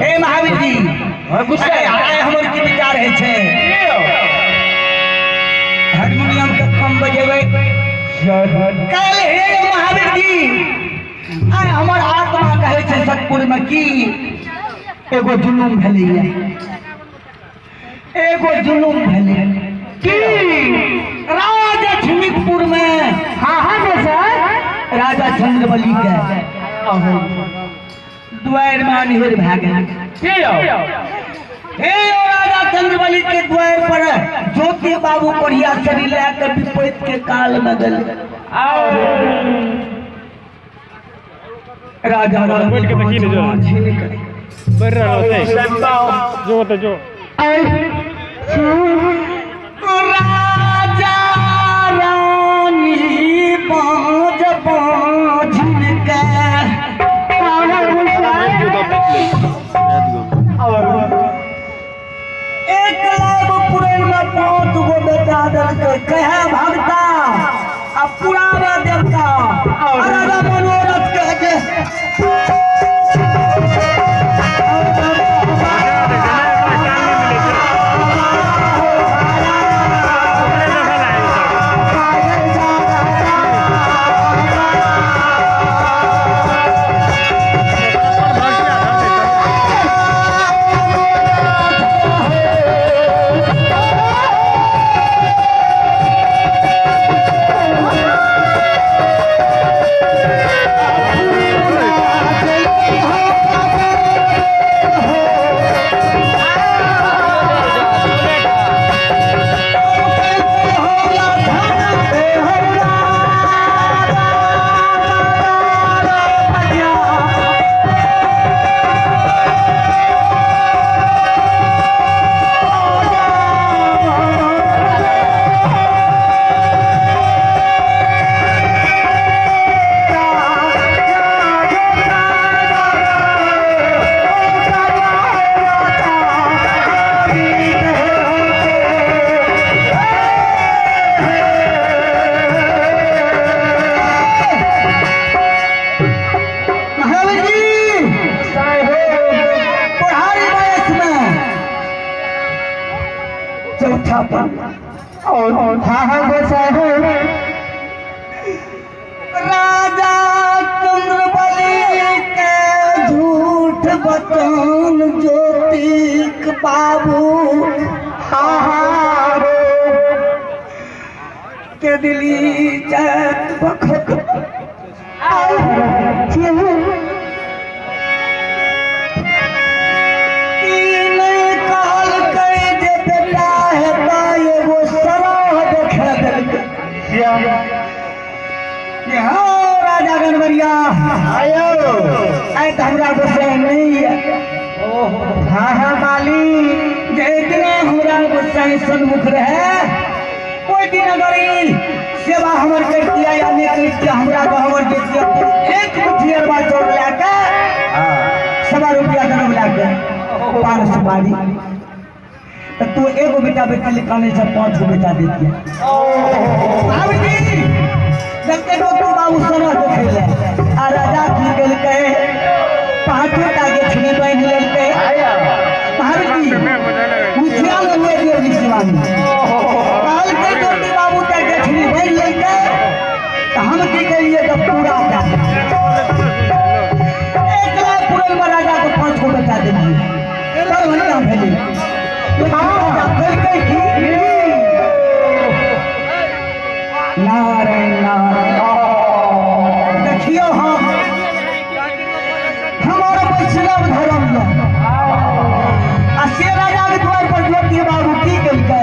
हे महावीर जी आय हमर की विचार है छे हारमोनियम के कम बजेबै काल। हे महावीर जी आय हमर आत्मा कहै छै सतपुर में की एगो जुलुम भेलैया, एगो जुलुम भेलै की राजा झिमिकपुर में। हाँ हाँ सर राजा चंद्रबली के द्वार में अनहेर भए गेल। हे राजा चंद्रबली के द्वार पर ज्योति बाबू कोढ़िया शरीर लए के विपरीत के काल में गेल। राजा राजा रानी बाज बाझिन के एक लाख पुरैन में 5 गो बेटा देलकै। कहे भगता आ पुराना देवता राजा मनोरथ कहे के बाबू आहारो के दिली जात बखत राजा गणवरिया आयो आय तो हमरा गुस्सा नहीं है। हाँ हाँ माली जे इतना हमरा गुस्सा सन्मुख रहे कोई दिन अगर सेवा हमर करतिया या नहीं करतिया हमरा को हमर देतिया एक मुट्ठी अरबा चोर लाके 1.25 रुपया दरब लाके पान सुपारी तो तू एगो बेटा बेटी लिखाने से 5 गो बेटा देतिया। बाबूजी देखते डॉक्टर बाबू सर देखे आ राजा की केलकै 5 टा गेठनी बान्हि लेलकै। महावीर मुखिया लगे देव शिवानी कहलकै डॉक्टर बाबू टा गेठनी बान्हि लेलकै तो हम की करिए तो पूरा का 1 लाख पूरल में राजा को 5 गो बेटा देलिए बड़ बढ़िया भेलै। राजा कहलकै की नारायण नारायण देखियो हम हमारा वैष्णव धर्म आ से राजा के द्वार पर ज्योति बाबू की केलकै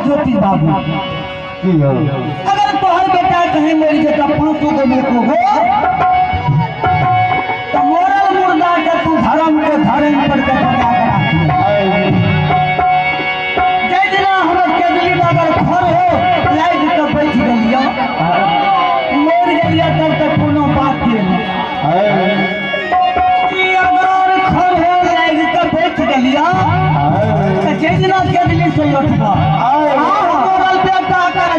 ज्योति बाबू अगर तोहर बेटा कहीं मर जेता पांचों गो एको गो तो मोरल मुर्दा के तू धर्म के धर्म पर के बचा के राखी। जय दिना हमर केजली बाबर खर हो लाइट के बैठ गेलियो मर गेलियो तब तक कोनो बात नहीं। अगर खर हो लाइट के बैठ गेलियो तो जय दिना केजली से उठबा मोरल बेटा का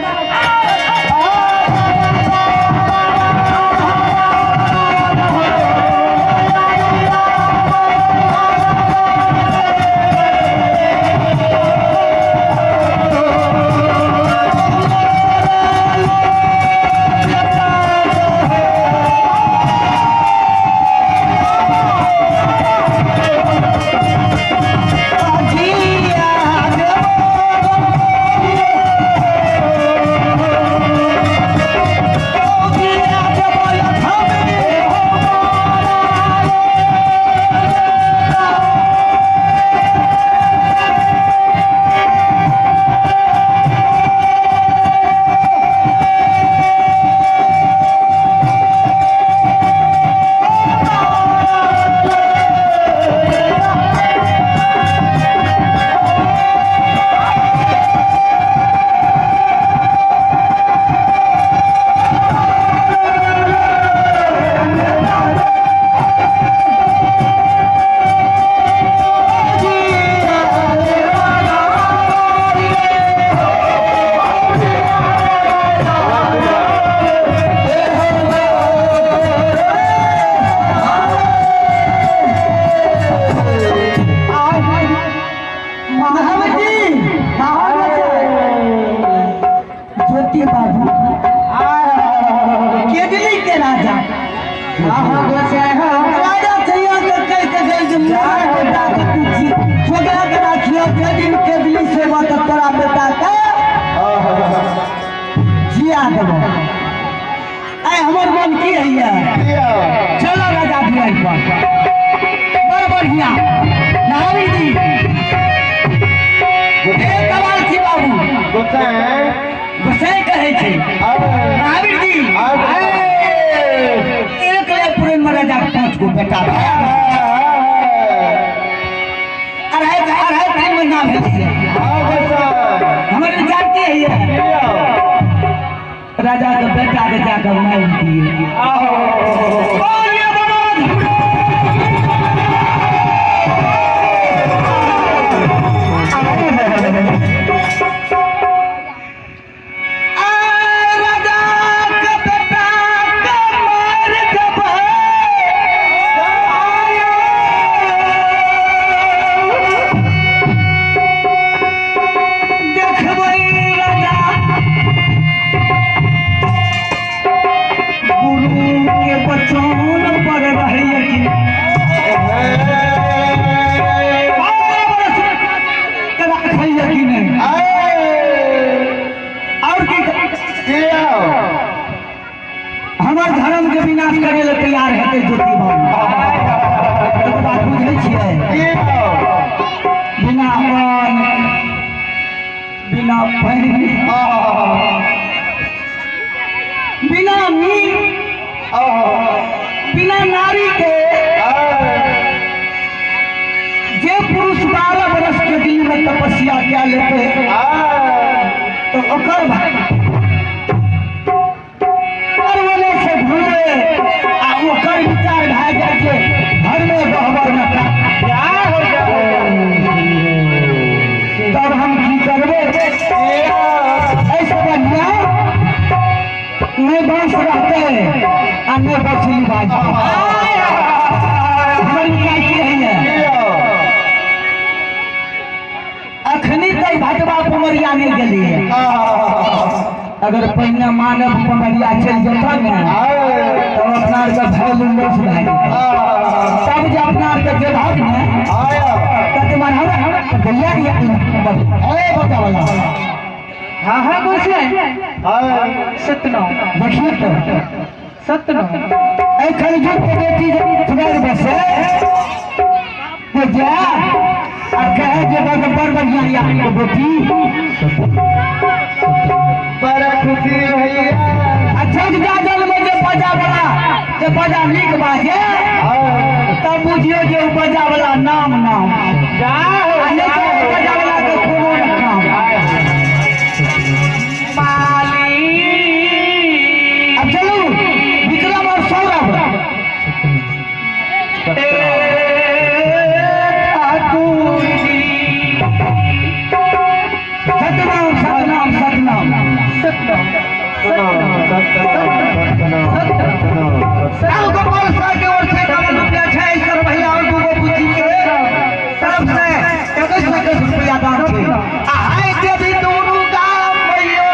हमर मन की है चलो राजा दुआर पर बड़ बढ़िया महावीर जी कमाल छी बाबू गोसाई कहै छै महावीर जी एक ले पूरे में राजा 5 गो बेटा अढ़ाई अढ़ाई 3 महीना भेल हमर विचार की है राजा के बेटा के जाकर मार दिए। राजा के बेटा के मार देखबै राजा के बचौन पर रही नहीं और की हमार धर्म के विनाश करे ले तैयार हेतै ज्योति बाबू बात बुझै छियै बिना अन्न बिना पानि बिना नींद बिना नारी के जे पुरुष 12 बरस के दिन में तपस्या क्या लेते तो ओकर भाई से भूले आ ओकर विचार भए जाए के घर में गहबर में तब हम की करबै ऐसे बढ़िया नहीं बांस रहते आ नहीं बछली बाजते। हमर विचार की है अखनी तक भटवा पुमरिया नहीं गेलिए अगर पहिने मानव पुमरिया चलि जेतऽ ने तब अपना आरके वैल्यू लॉस भए जेतै तब जे अपना आरके जेबहक ने कते मन हमरा गैया बता वाला हाँ हाँ गोसाई सतना देखिए तो सतना ए कलयुग के बेटी जे बसे जा आ कहे जे के बड़ बढ़िया या बेटी बड़ा खुशी भैया। अच्छा जाजल में जे बजा वाला जे बजा नीक बाजे तब बुझियो जे उ बजा वाला नाम नाम जा हो नहीं तो बजा वाला के कोनो न काम। माली अब चलू विक्रम और सौरभ ठाकुर जी। सतनाम सतनाम सतनाम सतनाम सतनाम सतनाम। साहु गोपाल शाह के ओर से 51 रुपया छै। सर भैया और दूगो बुच्ची के तरफ से 21 रुपया दान छै। आ हाय देवी दुनू गाम मैयो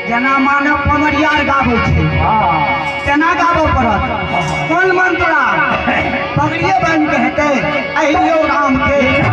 जना मानव पमरियार गाबै छै तेना गाबऽ पड़त। कोन मंत्रा पगड़िए बान्हि के हेतै अहियो राम के।